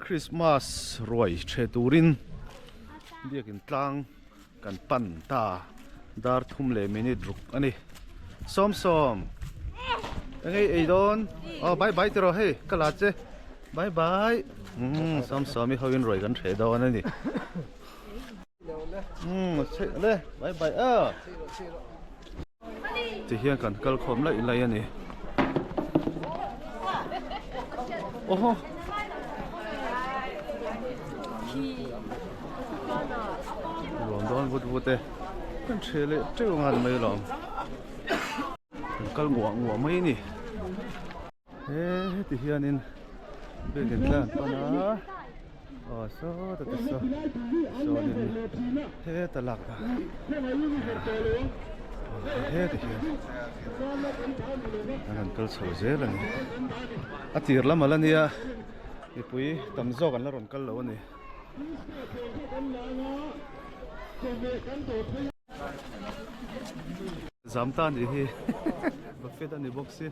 Christmas ruai ṭhe turin biakin tlang kan pan ta dar thum leh minute ruk a ni sawm sawm eng ei ei dawn aw bye bye tiraw hei ka la che bye bye umm sawm sawm i ho in ruai kan ṭheh dawn a ni umm le bye bye aw. Ti hian kan kal khawm laih laih a ni. Awhaw. Ruam dawn vut vut e. Kan ṭhe leh ṭeuh ngan mai alawm. Kan kal nguah nguah mai a ni. He heti hianin biakin tlang an pan a aw sawta te saw sawnin heta lak a heti hian an han kal chho zel a ni a tir lam ala nia mipui tam zawk an la rawn kal lo a ni. Zam ta nih hi buffet a ni bawk si.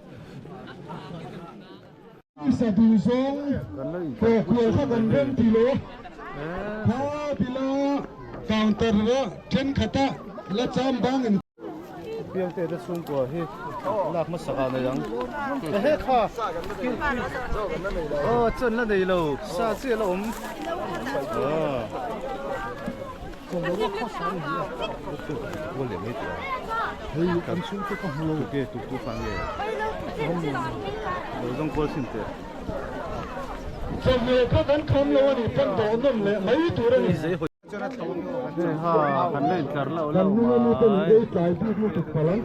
Kan lo in khat mai hei. Piangte te chhungkua hi lak hmasak ah nei ang. Ehe kha aw chuan la nei lo sa chiah la awm. Chawhmeh kha kan kham lo a nih pawn dawh nawm leh mai tur a ni. Kan nunga mite in ei tlai bik lutuk palh ang.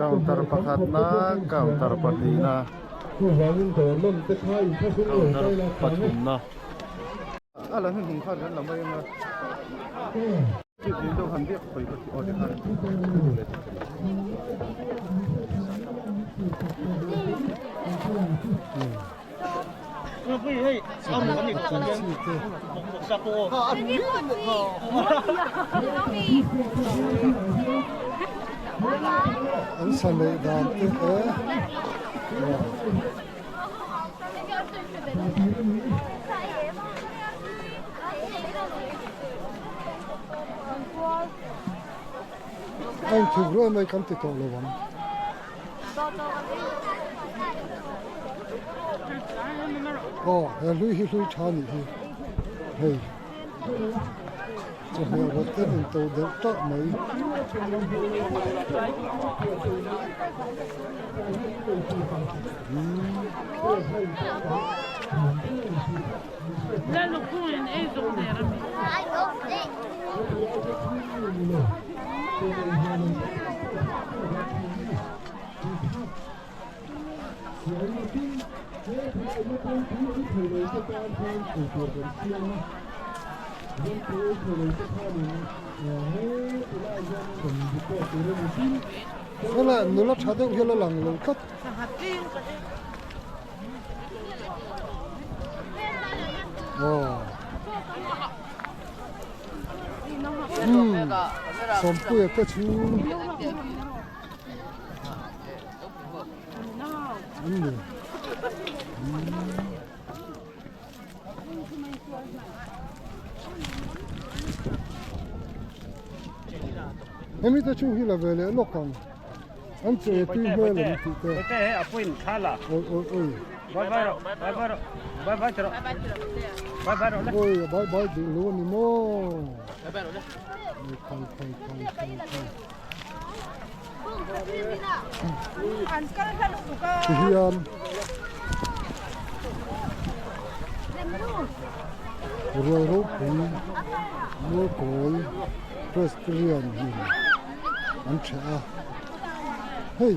Counter pakhatna counter pahnihna counter pathumna a la hnuhnung khan kan la mai ang a An sa neih dan te e A inthuk ruai mai kan ti tawh lo ang. Aw he hlui hi hlui tha nih hi hei chawhmeh rawt te an to deuh tah mai. Helai nula tha deuh hian a lang lo tlat. Umm Sawmpuia te chu an ni. Hemi te chu hi la ve leh lawk ang. An che tui hmel an tih te. Oi oi oi. Oi a bye bye duh lo a ni maw. Khai khai khai khai khai. Tihian ruai ropui mualkawi Presbyterian in an ṭheh a hei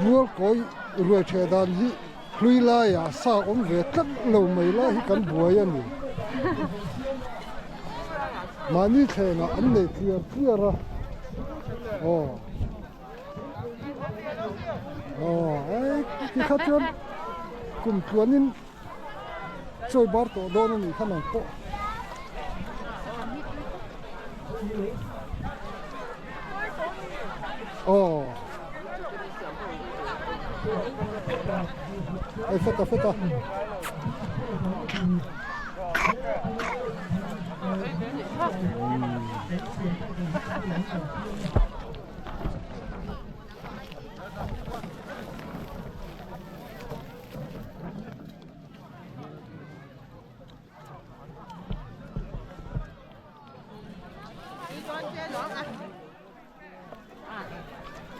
mualkawi ruai ṭheh dan hi hlui laiah sa awm ve tlat lo mai lai hi kan buai a ni mahni thlengah an nei tliar tliar a aw aw ei tikha chuan kum tluanin chawi bar tawh dawn a nih kha nang pawh. Aw. Hei feta feta.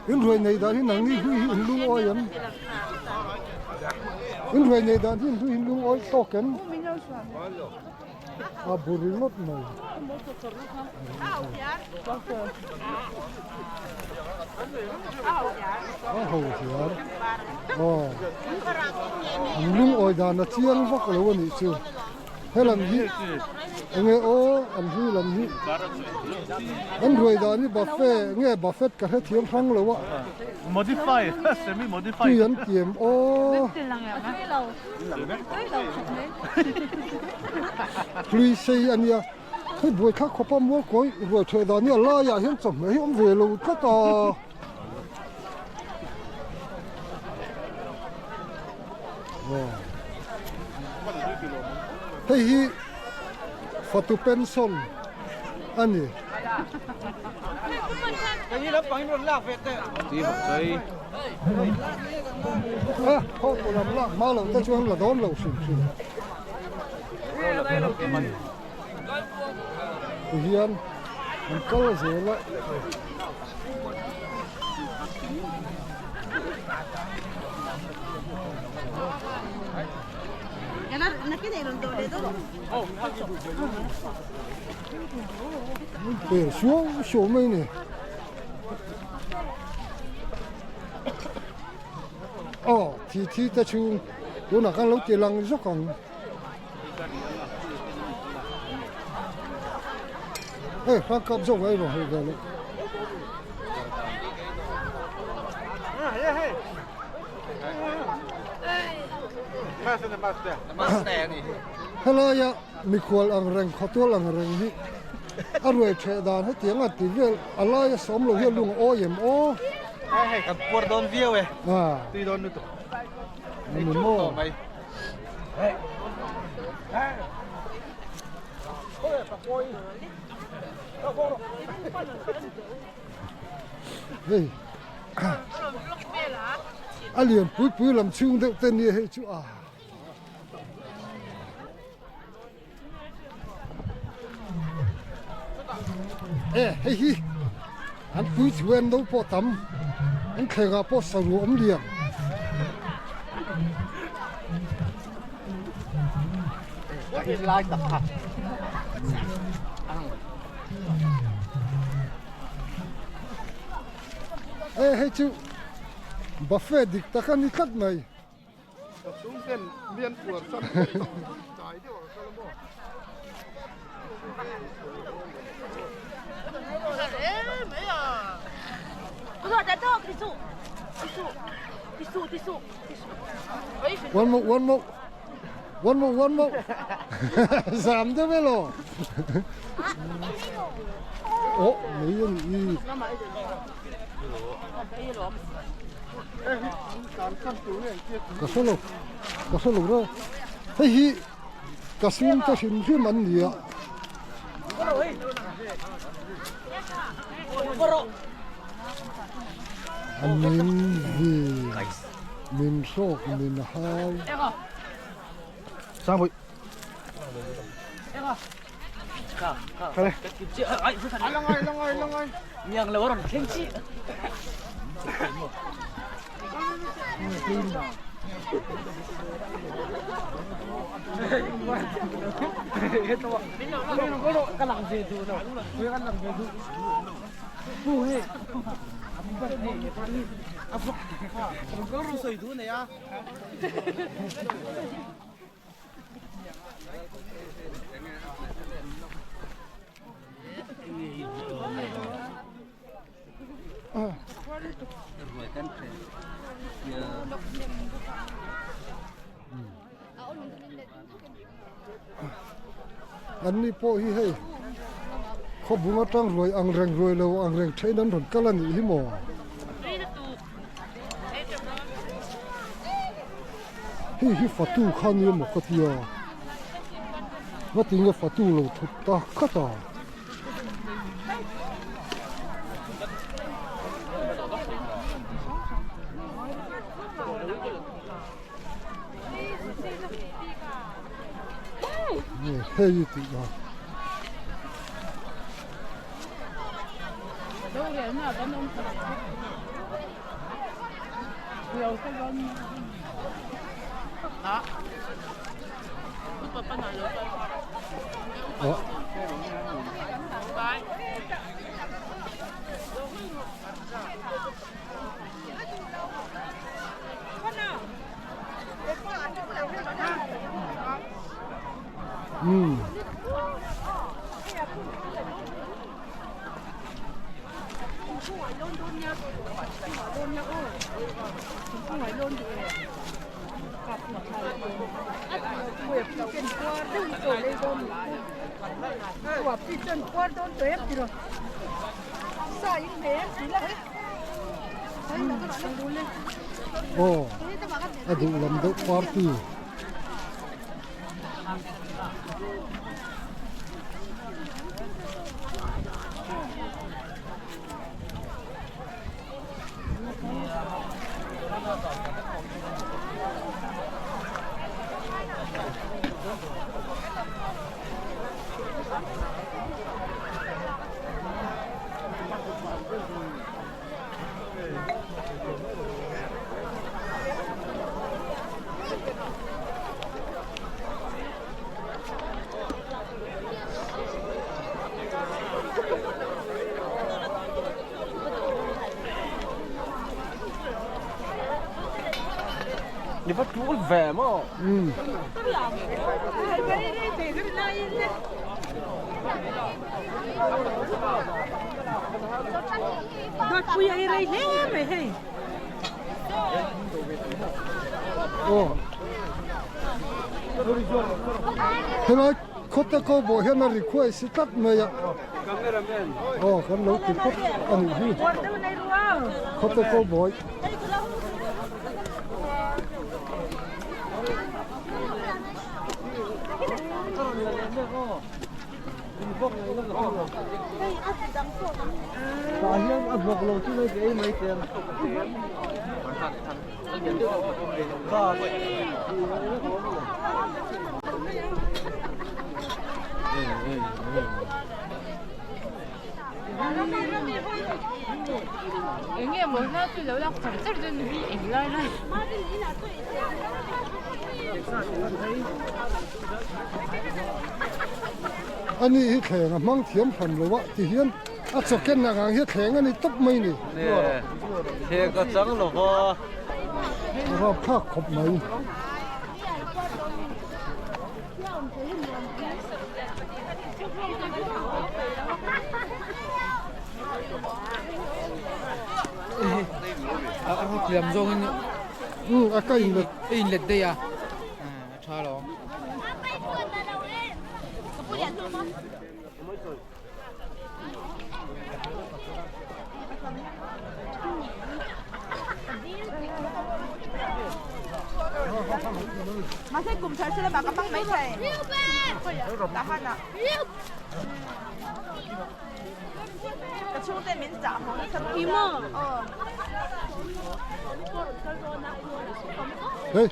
In ruai nei dan hi nangni hlui hi in lungawi em? In ruai nei dan hi in hlui in lungawi tawk em? A bu ringawt mai. A ho hian. Aw. An lungawi dan a chiang vak lo a nih chu. Helam hi enge aw an hlui lam hi an ruai dan hi buffet nge buffet ka hrethiam hrang lo a modify semi modify tui an tiam aw hlui sei a nia hei buai thlak khawpa mual kawi ruai theh dan hi a laiah hian chawhmeh hi awm ve lo tlat a. Hei hi fatu pension a ni. A khaw lam lak hma loh te chuan la dawn lo hrim hrim. Tihian an kal zel a. Per suau suau mai ni. Aw thi thi te chhung tunah khan lo ti lang zawk ang. Hei hrang kap zawk mai rawh hei vel hi. Helaia mikhual ang reng khawtual ang reng hi a ruai theh dan hetiang a ti vel a laia sawm lo hian lung a awi em aw. Hei kan puar dawn viau e. Tui dawn lutuk. Ni maw. Hei a lian pui pui lam chhung deuh te nia hei chu a. E hei hi an pui chu an lo pawh tam an thleng ah pawh saruh awm lian. E hei chu buffet dik tak a ni tlat mai. One more, one more. One more, one more. Zam deuh elaw. Oh, mai a nih hi. Ka hre lo, ka hre lo reuh. Hei hi ka sum te hrim hrim an ni a. A min vi, min hrawk, min hau. An ni pawh hi hei khawbung atang ruai ang reng ruai lo ang reng thein an rawn kal a nih hi maw. Hei hi fatu kha nia maw ka tia. Ngatinge fatu lo thut ta khat a. Hei i tih a. Umm. Aw a duh lam deuh party. Helai khawte ko bawh hian a request hi tlat mai a aw kan lo ti phawt a nih hi khawte ko bawi. Tah hian a hnawk lo chu nei ei mai teh ang. Ani hi thleng a hmang thiam hran lo a ti hian a chaw ken ang ang hi thleng a ni tawp mai ni. Thleng a chang lo va. A rap thlak khawp mai. A ka inlet. A inlet daih a. A tha lo. Hey.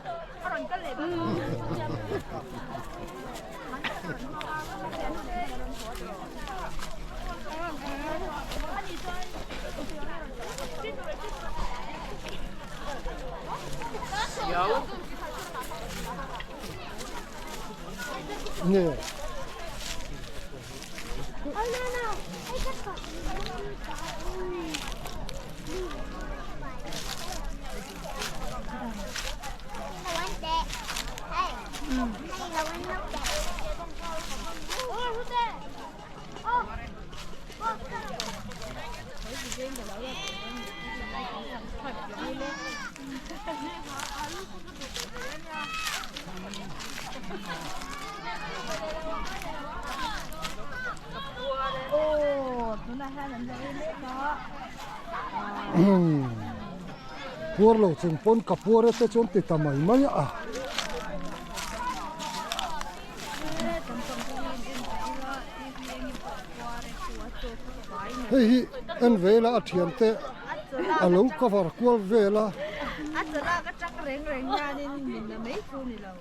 Nge. Puar lo chung pawn ka puar e te chuan ti ta mai mai a. Hei hi en ve ila a thiante a lo cover kual vel a.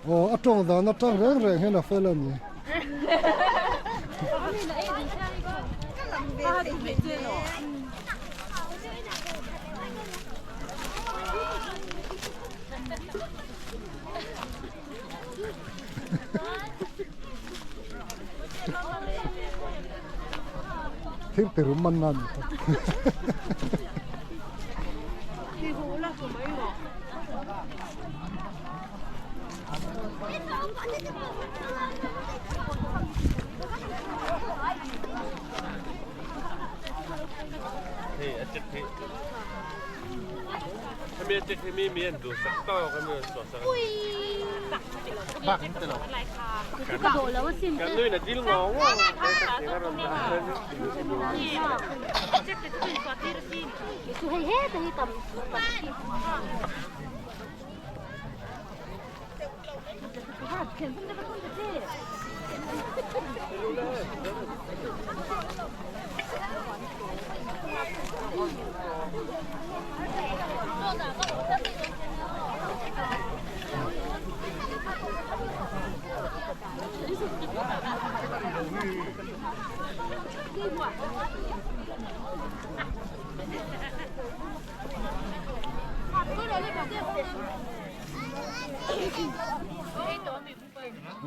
Aw a tawng dan atang reng reng hian a fel a ni. Thil ti rum man na ni kha.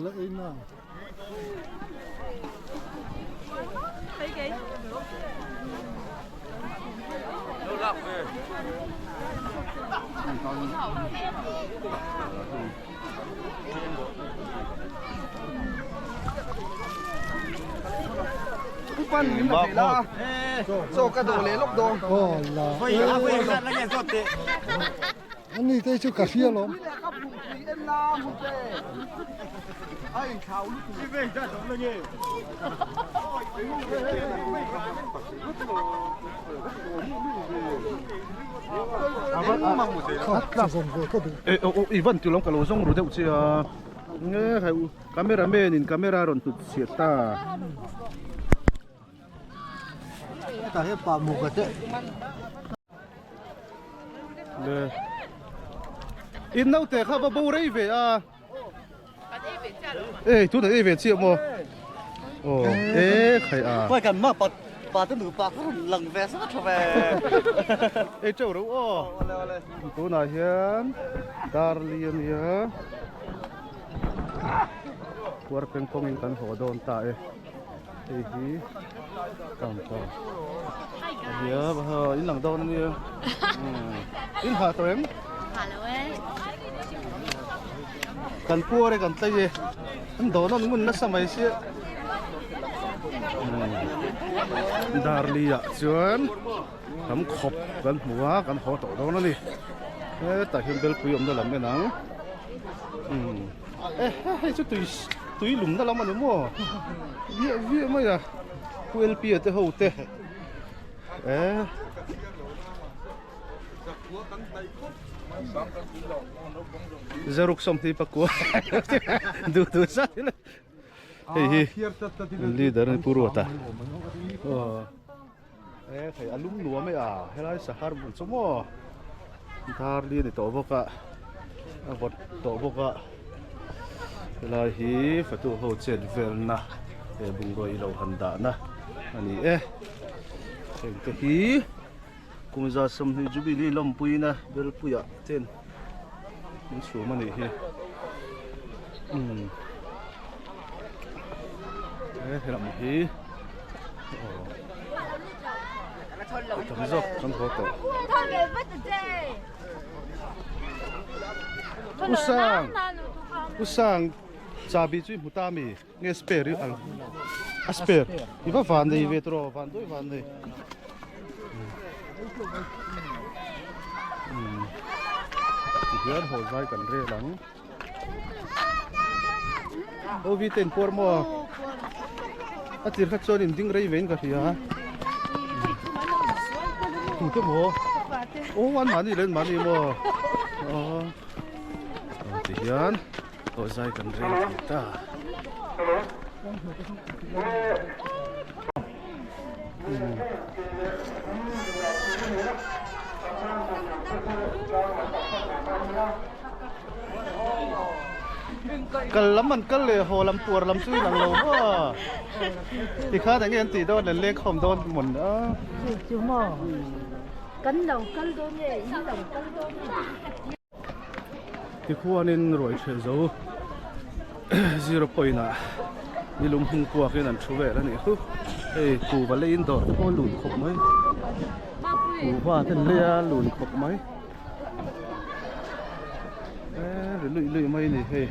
La ei na. Ani te chu ka hria lawm. Kha zawng ve ka duh. E o i van tilawm ka lo zawng ru deuh che a. Nge khai u camera man in camera rawn tut chhiat ta. Le in naute kha va bo rei ve a e tu ei ve chiah maw aw e khai a Quay cần mà pa pa te nu pa kha lang ve sa tha ve. Ei teuh reuh aw tunah hian darli a nia puar peng kawngin kan haw dawn ta e. Hei hi counter a nia ha in lang dawn ania in ha tawh em? Ha lo e. Kan puar e kan tlai e an dawn an ngun nasa mai sia Darli ah chuan tam khawp kan hmu a kan haw tawh dawn a ni hetah hian belpui awmna lam en ang e hei chu tui Tui lumna lam a ni maw? Viah viah mai a, Pu LP a te ho te eh. Zaruk sawmhnih pakua duh duh zat ila hei hi leader a ni Pu Ruata aw e thei a lum nuam e a helai sahar bul chu maw darli a ni tawh bawk a a vawt tawh bawk a helai hi fatu ho chet velna he bungrua ilo han dahna a ni e heng te hi kum 20 jubilee lawmpuina belpuiah ten an chhum a nih hi umm he helam hi aw tam zawk kan haw tawh usang usang chabi chu i hmu ta mi nge spare i al a spare i va van nei ve tawh van dawi van nei tihian haw zai kan rel ang aw vi te in puar maw a tir kha chuan in ding rei vein ka hria tu te maw aw an mahni leh an mahni maw aw tihian Aw zai kan rel thei ta. Kal lam an kal leh haw lam puar lam chu inang lo maw? Tikhan enge an tih dawn an leng khawm dawn mawn a. Chu chu maw? Kan lo kal dawn nge in lo kal dawn nge? Tikhuanin ruai ṭheh zo zero point ah nilum hung kuakin an thu vel a nih chu. Hei kuhva leiin dawr te pawh a lun khawp mai. Kuhva te an lei a lun khawp mai. Eee ri luih luih mai a ni hei.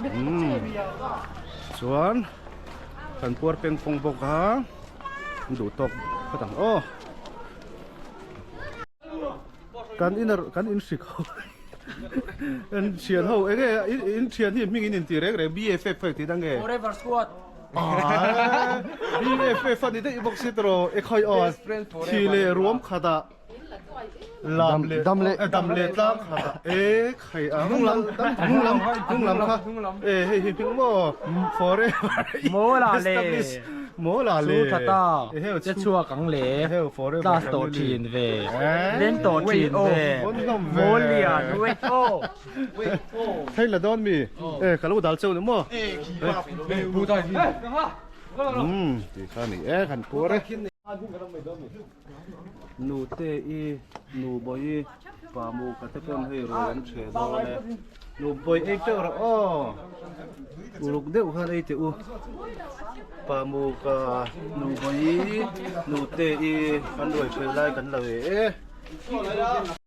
Umm chuan kan puar peng pawng bawk a duh tawk phawt ang aw. Kan in kan in hrik ho in thian ho enge in thian hi hming in inti reng reng BFF hei tih dang nge Forever squad BFF ani daih bawk si tawh e khawi aw thi leh ruam khatah lam leh dam leh dam leh tlang khatah e khai a hnung lam hnung lam hnung lam kha e hei hi hming maw forever Mawla le Mawla le. Chu tha ta. Che chhuak ang le. Class tawh thin ve. Leng tawh thin ve. Mawl lian. Wait aw. Thei la dawn mi. E ka lo dal cheu ni maw. Um ti kha ni e kan puar e. Nu te i nu bawi i pa mu ka te pawn hei ruai an ṭhe dawn e. Nu bawi ei teuh rawh aw. Uluk deuh khan ei teh u. Pa mu ka nu bawi i nu te i an ruai ṭhe lai kan lo e e.